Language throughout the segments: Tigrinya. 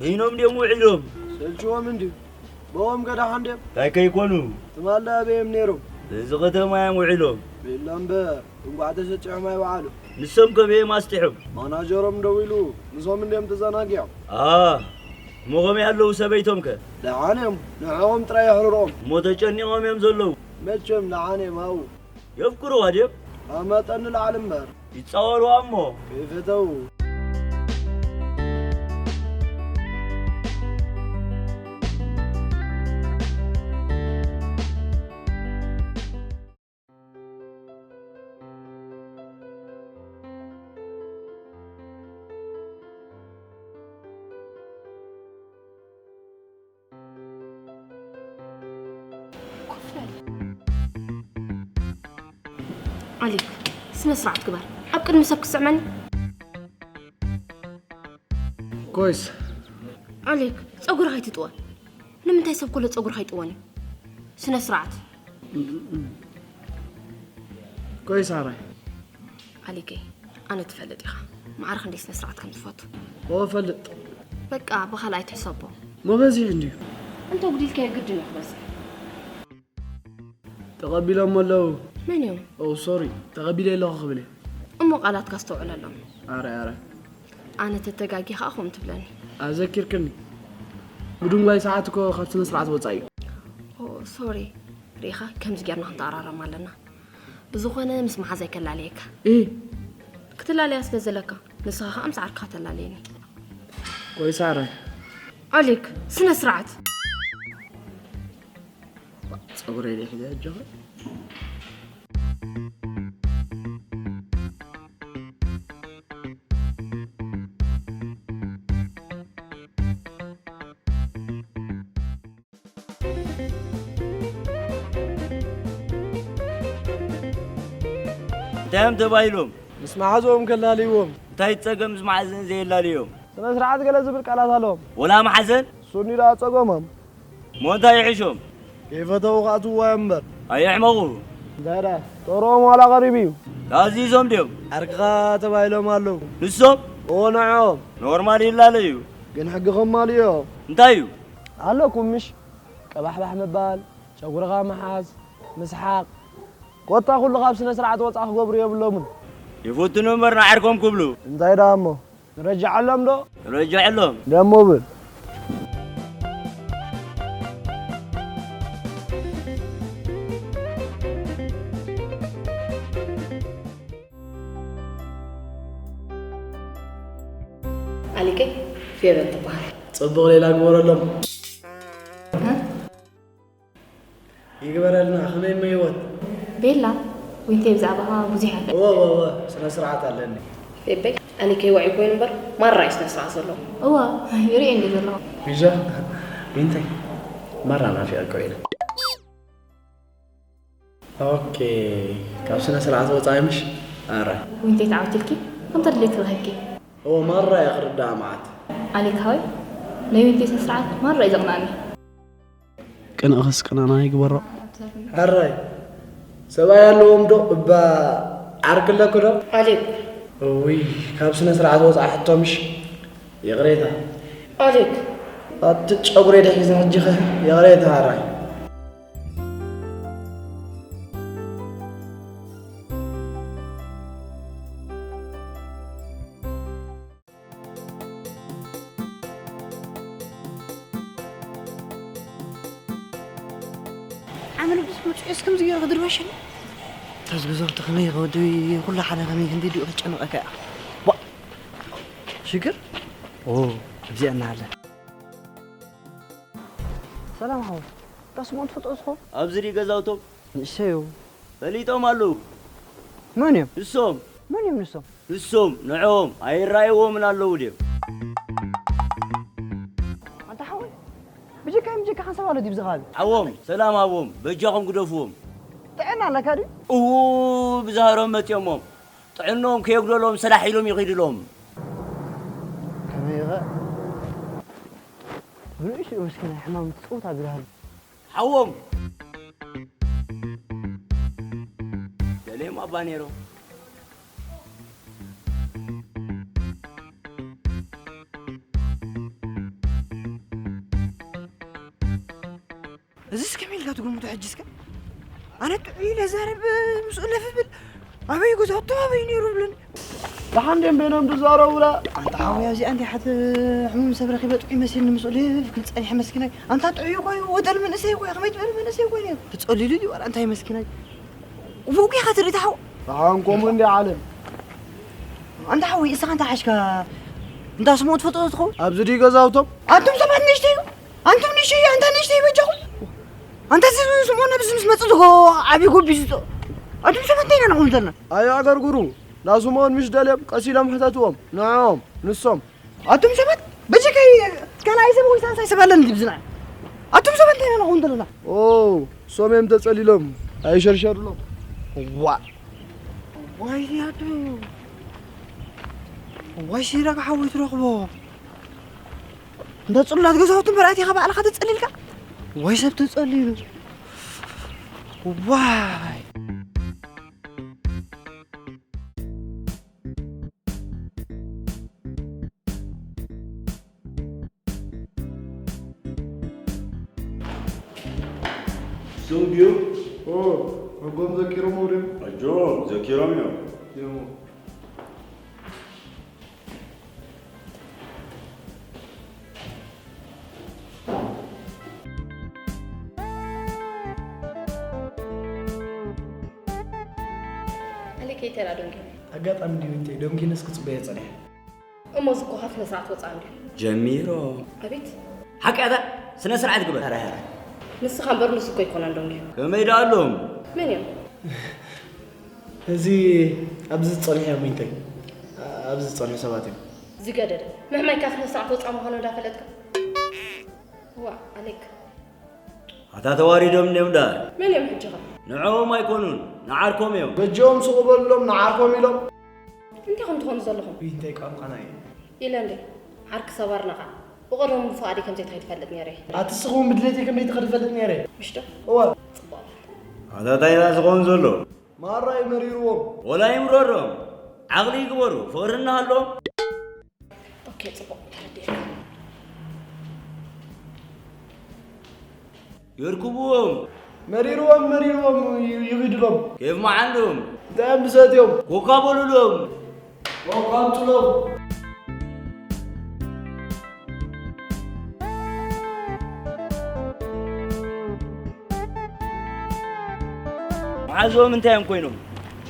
ኢኖም ድዮም ውዒሎም? ሰልችዎም እንድዩ። ብኦም ገዳሓን ድዮም? እንታይ ከይኮኑ? ትማል ደኣ ኣበይ እዮም ነይሮም? እዚ ከተማ እዮም ውዒሎም። ቤላ እምበር፣ እንቋዕ ተሰጢሖም ኣይወዓሉ። ንሶም ከ በየም ኣስጢሖም? ማናጀሮም ደዊሉ፣ ንሶም እንድዮም ተዘናጊዖም። ኣ፣ እሞ ከመይ ኣለዉ ሰበይቶም ከ? ደሓን እዮም፣ ንዕኦም ጥራይ የሕርሮም። እሞ ተጨኒቖም እዮም ዘለዉ። መቸም ደሓን እዮም ኣብኡ። የፍቅርዋ ድዮም? ካብ መጠን ንላዕሊ እምበር። ይጻወርዋ እሞ። ከይፈተው። ኮፍ በል። ኣሌክ፣ ስነ ስርዓት ግበር። ኣብ ቅድሚ ሰብ ክስዕመኒ? ኮይስ። ኣሌክ፣ ጸጉርኻ ኣይትጥወ። ንምንታይ ሰብ ኩሉ ጸጉርኻ ይጥወን እዩ? ስነ ስርዓት። ኮይስ ኣራይ። ኣሊከይ፣ ኣነ ትፈልጥ ኢኻ። ማዕረ ክንደይ ስነ ስርዓት ከም ዝፈቱ። እወ፣ እፈልጥ። በቃ፣ ብኻልኣይ ትሕሰቦ። እሞ በዚሑ እንድዩ። እንተ ጉዲልካዮ ግድን እዩ ክበዝሕ። ተቐቢሎሞ ኣለዉ። መን እዮም? ኦ፣ ሶሪ፣ ተቐቢለ ኣለኹ ክብል እየ። እሞ ቃላትካ ኣስተውዕለሎም። ኣረ፣ ኣረ። ኣነ ተተጋጊ ኸኣ ከምኡ ትብለኒ። ኣዘኪርክኒ። ብድንጓይ ሰዓት እኮ ካብ ስነ ስርዓት ወጻኢ እዩ። ኦ፣ ሶሪ። ርኢኻ፣ ከምዚ ጌርና ክንተኣራረም ኣለና። ብዝኾነ ምስ መሓዛይ ከላልየካ። እ? ክትላለያ ስለ ዘለካ፣ ንስኻ ኸኣ ምስ ዓርክኻ ተላልየኒ። ቆይ ሳረ። ኣሊክ፣ ስነ ስርዓት። ጸጉረይ ድየ ሒዘ ኣጆኻ? እንታይ እዮም ተባሂሎም? ምስ መሓዝኦም ከላልይዎም። እንታይ ጸገም ምስ መሓዝን ዘየላልዮም? ስነ ስርዓት ገለ ዝብል ቃላት ኣለዎም። ወላ መሓዘን? እሱኒ ደኣ ጸገሞም። እሞ እንታይ ይሕሾም? ከይፈተዉ ክኣትውዋ እዮም እምበር። ኣይሕመቑ። እንታይ ደኣ? ጦሮም ዋላ ቀሪቡ እዩ። ተኣዚዞም ድዮም? ዓርክኻ ተባሂሎም ኣለዉ። ንሶም? እዎ ንዕኦም። ኖርማል ይላለዩ። ግን ሕጊ ከማልኡ እዮም። እንታይ እዩ? ኣለኩም ምሽ? ቀባሕባሕ ምባል፣ ጨጉርኻ ምሓዝ፣ ምስሓቕ። ኮታ ኩሉ ካብ ስነ ስርዓት ወጻእ ክገብሩ የብሎምን። ይፍትኑ እምበር ንዓርኮም ክብሉ። እንታይ ደኣ እሞ? ንረጅዐሎም ዶ? ንረጅዐሎም። ደሞ ብል። ኣሊከይ ፌቨን ትበሃል። ጽቡቕ ሌላ ግበረሎም። እ? ይግበረልና። ከመይ እሞ ህይወት? ቤላ፣ ዊንተይ ብዛዕባኻ ብዙሕ ኣሎ። እወ፣ እወ፣ እወ፣ ስነ ስርዓት ኣለኒ። ፌበይ፣ ኣነ ከይወዒ ኮይኑ እምበር፣ ማራ እዩ ስነ ስርዓት ዘለዎ። እወ፣ ይርኢ እንዲ ዘለኹ። ቢዛ፣ ዊንተይ፣ ማራ ናፊቐካ ኮይነ። ኦኬ፣ ካብ ስነ ስርዓት ወጻኢ ምሽ? ኣረ። ዊንተይ ተዓዊትልኪ፣ ከምታ ድሌት ክረኸብኪ። እወ፣ ማራ እየ ክርዳኣ መዓት። ኣሌክ ሃወይ፣ ናይ ዊንተይ ስነ ስርዓት ማራ እዩ ዘቕንኣኒ። ቅንእኽስ ቅንእና ይግበሮ። ሕራይ ሰብኣይ ኣለዎም ዶ እባ ዓርኪ ኣለኪ ዶ? ኣሌክ። እውይ ካብ ስነ ስርዓት ወፃኢ ሕቶ ምሽ? ይቕሬታ። ኣሌክ። ኣቲ ጨጉረይ ዶ ሒዘ ሕጂኸ? ይቕሬታ ሕራይ። ዓመል ብዙሕ መፅኡስ ከምዚ ገይሩ ክድርበሸኒ። ተዝግዞ እቲ ከመይ ወዲ ኩሉ ሓደ ከመይ ክንዲ ድኡ ክጨንቐካ እያ። ዋ! ሽግር? ኦ፣ ኣብዚኣ እናሃለ። ሰላም ሓወይ። እታ ስምኦን ትፈልጦ ዝኸውን? ኣብዚ ድዩ ገዛውቶም? ንእሰዩ። ፈሊጦም ኣለዉ። መን እዮም? ንሶም። መን እዮም ንሶም? ንሶም፣ ንዕኦም ኣይረኣይዎምን ኣለዉ ድዮም? ኣንታ ሓወይ፣ ብጀካይ ብጀካ ሓንሳብ ኣሎ ድዩ ብዚ ከባቢ? ሓዎም፣ ሰላም ሃቦም፣ በጃኹም ግደፍዎም። ጥዕና ኣለካ ድዩ? እዉ፣ ብዛህሮም መጺኦሞም። ጥዕንኦም ከየጉደሎም ሰላሕ ኢሎም ይኺዱሎም። ከመይ ኸ? ብንእሽትኡ መስኪናይ ሕማም ትጽውታ ብዛህር። ሓዎም! ገሌም ኣባ ነይሮም። እዚስ ከመይ ኢልካ ትግምቶ ሕጂ እስከ? ኣነ ጥዑይ ኢለ ዛረብ ምስኡ ለፍ ብል ኣበይ ገዛውቶም ኣበይ ነይሩ ብለኒ። ደሓን ድዮም በይኖም ዝዛረቡላ? ኣንታ ሓወይ ኣብዚኣ እንዲሓት ሕሙም ሰብ ረኺበ ጥዑይ መሲልኒ ምስኡ ልፍ ክብል ጸኒሐ መስኪናይ። ኣንታ ጥዑይ እኮ እዩ ወደል መንእሰይ እኮ እዩ ከመይ ትበል መንእሰይ እኮ እዩ። ተጸሊሉ ድዩ ዋላ እንታይ መስኪናይ? ውጉ ኢኻ ትርኢ ተሓው። ደሓን ከምኡ እንዲ ዓለም። ኣንታ ሓወይ እስኻ እንታይ ሓሽካ? እንዳ ስምኦን ትፈልጦ ትኸውን? ኣብዚ ድዩ ገዛውቶም? ኣንቱም ሰባት ንእሽተይ እዩ። ኣንቱም ንእሽተይ እዩ ኣንታ ንእሽተይ በጃኹም። ኣንታ እዚ ስምኦን ኣብዚ ምስ መጽእ ዝጎ ዓብዪ ጎቢዝ ዝጦ። ኣንቱም ሰባት እንታይ ኢና ንኹም ዘለና? ኣዮ ኣገርግሩ። እንዳ ስምኦን ምሽ ደልዮም ቀስ ኢሎም ሕተትዎም። ንዕኦም ንሶም። ኣቱም ሰባት በጀካይ ካልኣይ ሰብ ወይ ሳልሳይ ሰብ ኣለኒ ድብዝና። ኣቱም ሰባት እንታይ ኢና ንኹም ዘለና? ኦ ሶም እዮም ተጸሊሎም። ኣይሸርሸርሎም። ዋ ዋይ ያዱ ዋይ ሲራጋ ሓወይ ትረኽቦ። እንደ ጽላት ገዛውቲ እምበር ኣቲኻ ባዕልኻ ተጸሊልካ? ወይ ሰብ ተጸሊሉ። ዋይ። እዞም ድዮም? ኦ፣ ኣጎም ዘኪሮም ድዮም? ኣጆም፣ ዘኪሮም እዮም። እዮም። ኣሌክ፣ ከይተራ ዶንጊ። ኣጋጣሚ ድዩ እንተ ዶንጊነስ ክጽበየ ጸኒሐ። እሞ ዝኮ ካብ ስነ ስርዓት ወጻእ እንድዩ። ጀሚሮ። ኣቤት። ሓቂ ኣታ ስነ ስርዓት ግበር። ኣረ፣ ኣረ። ንስኻ እምበር ንሱ እኮ ኣይኮነን ዶንጊ። ከመይ ደኣ ኣሎም? መን እዮም? እዚ ኣብዚ ዝጸንሑ እዮም፣ ዊንተይ። ኣብዚ ዝጸንሑ ሰባት እዮም። ዝገደደ። ምሕማይ ካብ ስነ ስርዓት ወጻእ ምዃኑ እንዳፈለጥካ። ዋ፣ ኣሌክ። ኣታ ተዋሪዶም እንድዮም ደኣ። መን እዮም ሕጂ ኸ? ንዕኦም ኣይኮኑን፣ ንዓርኮም እዮም። በጃኹም ስቕ በሉሎም፣ ንዓርኮም ኢሎም። እንታይ ኹም ትኾኑ ዘለኹም? ዊንተይ ቋንቋና እዩ። ኢለ እንዴ? ዓርኪ ሰባርና ኸዓ። ብቐደሙ ብፍቓደይ ከም ዘይትኸይድ እፈልጥ ነይረ። ኣቲ ስኹም ብድሌተይ ከም ዘይትኸድ እፈልጥ ነይረ። ምሽ ዶ? እወ። ጽቡቕ በል። ኣታ እንታይ ኢና ዝኾን ዘሎ? ማራ እዩ መሪርዎም። ወላ ይምረሮም። ዓቕሊ ይግበሩ። ፍቕሪ እናሃለዎም። ኦኬ፣ ጽቡቕ ተረዲኤካ። የርክብዎም። መሪርዎም፣ መሪርዎም ዩ-፣ ይኺድሎም። ኬፍ መዓንዶም። እንታይ እዮም ዝሰትዮም? ኮካ በሉሎም። ኮካ ኣምጹሎም። መሓዝኦም እንታይ እዮም ኮይኖም?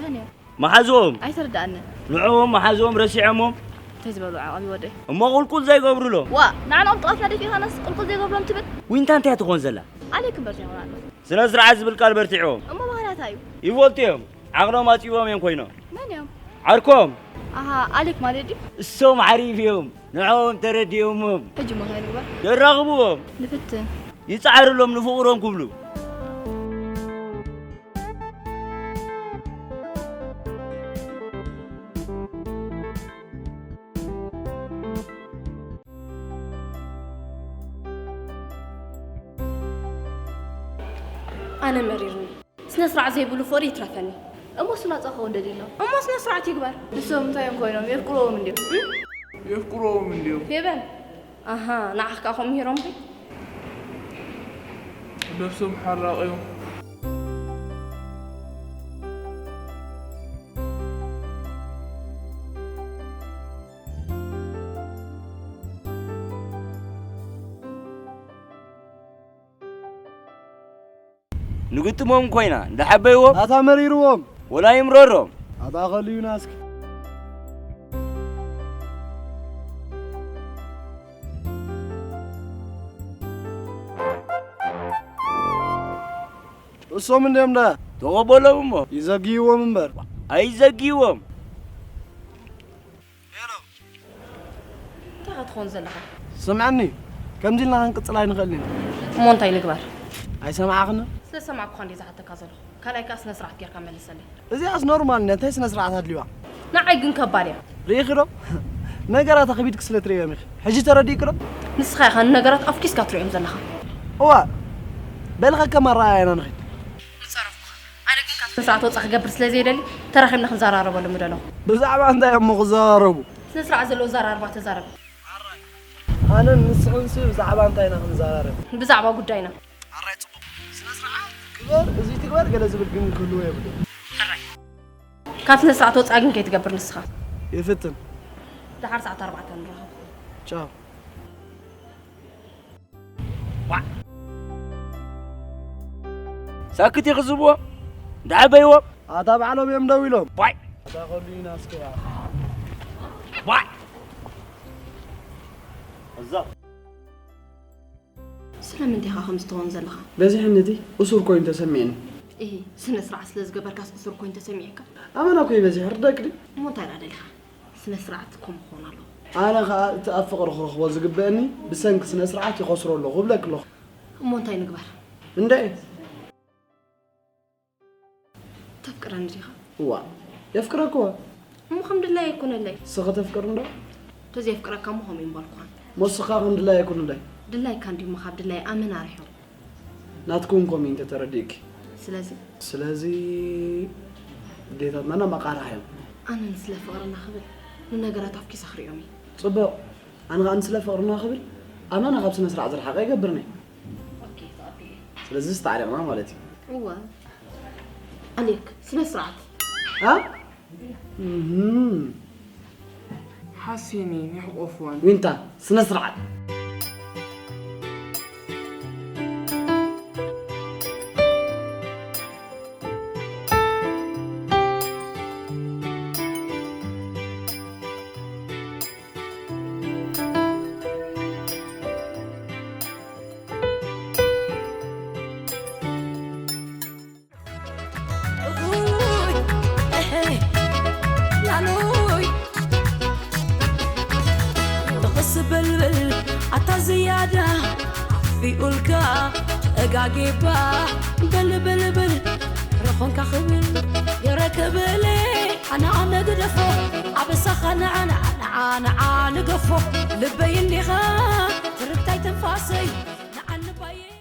መን እዮም? መሓዝኦም። ኣይተረድኣንን። ንዕኦም መሓዝኦም ረሲዖሞም። እንታይ ዝበሉ ዓቐቢ ወደይ? እሞ ቁልቁል ዘይገብሩሎም። ዋ፣ ንዓንኦም ጥቓትና ደፊእኻናስ ቁልቁል ዘይገብሮም ትብል? ዊንታ እንታይ ትኾን ዘላ? ኣሌክ እምበር ዘይኮነ ኣሎ። ስነ ስርዓት ዝብል ቃል በርቲዕዎም። እሞ ባህርያታ እዩ። ይፈልጡ እዮም። ዓቕሎም ኣጽብዎም እዮም ኮይኖም። መን እዮም? ዓርኮም። ኣሃ፣ ኣሌክ ማለት ድዩ? እሶም ዓሪፍ እዮም። ንዕኦም ተረዲኦሞም። ሕጂ እሞ እንታይ ንግበር? የራኽብዎም። ንፍትን። ይጻዕርሎም ንፍቕሮም ክብሉ። ኣነ መሪርኒ። ስነ ስርዓት ዘይብሉ ፍቕሪ ይትረፈኒ። እሞ ስላጻ ክኸውን ደልዩ ኣሎ። እሞ ስነ ስርዓት ይግበር። ንሶም እንታይ እዮም ኮይኖም? የፍቅርዎም እንድዮም። እም? የፍቅርዎም እንድዮም። ፌበን። ኣሃ፣ ንዓኽ ከኣ ከምኡ ምሂሮምኺ? ነብሶም ሓራቕ እዮም። ንግጥሞም ኮይና እንዳሓበይዎም። ኣታ መሪርዎም። ወላ ይምረሮም። ኣታ ከልዩና እስኪ። እሶም እንድዮም ዳ። ተቐበሎም እሞ። ይዘግይዎም እምበር። ኣይዘግይዎም። እንታይ ኢኻ ትኾን ዘለኻ? ስምዓኒ፣ ከምዚ ኢልና ክንቅጽል ኣይንኽእልን ኢና። እሞ እንታይ ንግበር? ኣይሰማዕኽንን? ስለ ዝሰማዕኩኻ እንድየ ዝሓተካ ዘለኹ። ካልኣይ ከኣ ስነ ስርዓት ጌርካ መልሰለይ። እዚኣስ ኖርማል እንድያ፣ እንታይ ስነ ስርዓት ኣድልዩዋ? ንዓይ ግን ከባድ እያ። ርኢኺ ዶ? ነገራት ኣኽቢድኪ ስለ ትርእዮም ኢኺ። ሕጂ ተረዲእኪ ዶ? ንስኻ ኢኻ ንነገራት ኣፍኪስካ ትርእዮም ዘለኻ። እዋ፣ በሊ ከከም ኣረኣእያና ንኺድ። ምጸረፍኩኻ። ኣነ ግን ካብ ስነ ስርዓት ወጻእ ክገብር ስለ ዘይደሊ፣ ተራኺብና ክንዘራረበሉ ምደለኹ። ብዛዕባ እንታይ እሞ ክዘራረቡ? ስነ ስርዓት ዘለዎ ኣዘራርባ ተዛረብ። ኣነን ንስኽንሲ ብዛዕባ እንታይ ኢና ክንዘራረብ? ብዛዕባ ጉዳይና። ኣራይ ጽቡቕ። ትግበር፣ እዚ ትግበር ገለ ዝብል ግን ክህልዎ የብሉን። ካብ ስነ ስርዓት ወፃኢ ግን ከይትገብር ንስኻ። ይፍትን። ደሓር ሰዓት ኣርባዕተ ንራኸብ። ቻው። ሳክት ይኽዝብዎ እንዳዓበይዎም ኣታ ባዕሎም እዮም ደው ኢሎም። ዋይ ኣታ ከሉ ኢና እስከ ዋይ እዛ ስለምንታይ ኢኻ ከምዚ ትኸውን ዘለኻ? በዚሕኒ እቲ እሱር ኮይኑ ተሰሚዕኒ። እሂ፣ ስነ ስርዓት ስለ ዝገበርካስ እሱር ኮይኑ ተሰሚዕካ? ኣመና እኮ ይበዚሕ ርደቅ ድዩ? እሞ እንታይ ደኣ ደሊኻ? ስነ ስርዓት ከምኡ ክኸውን ኣለዎ። ኣነ ኸኣ እቲ ኣብ ፍቕሪ ክረኽቦ ዝግበአኒ ብሰንኪ ስነ ስርዓት ይኸስሮ ኣለኹ እብለኪ ኣለኹ። እሞ እንታይ ንግበር? እንደ ተፍቅረኒ ዲኻ? እዋ የፍቅረክዋ። እሞ ከም ድላይ ኣይኮነለይ። ንስኺ ተፍቅሪ እንዶ? ተዘየፍቅረካ እሞ ከምኡ ይምበልኳን። እሞ ንስኻ ከም ድላይ ኣይኮነለይ። ድላይካ እንዲሞ ካብ ድላይ ኣመና ርሒቑ። ናትኩም ከምኡ እንተተረዲእኪ። ስለዚ ስለዚ ኣዴታትና መቃርሕ እዮም። ኣነ ንስለ ፍቕርና ክብል ንነገራት ኣፍኪሰ ክሪኦም እዩ። ጽቡቕ። ኣነ ኸኣ ንስለ ፍቕርና ክብል ኣመና ካብ ስነ ስርዓት ዝረሓቐ ይገብርኒ። ኦኬ፣ ተቐቢለ። ስለዚ ተዓሪቕና ማለት እዩ። እወ። ኣሌክ፣ ስነ ስርዓት። ኣ? እህም። ሓሲኒ ይሕቆፍወን ዊንታ ስነ ስርዓት። ላሎይ ትኽስ በልበል ኣታ ዝያዳ ፊኡልካ ተጋጊባ በልበልበል ረኾንካ ክብል የረክብለ ኣና መግደፎ ኣበሳኻ ንዓና ንዓ ንዓ ንገፎ ልበይ እንዲኻ ትርታይ ተንፋሰይ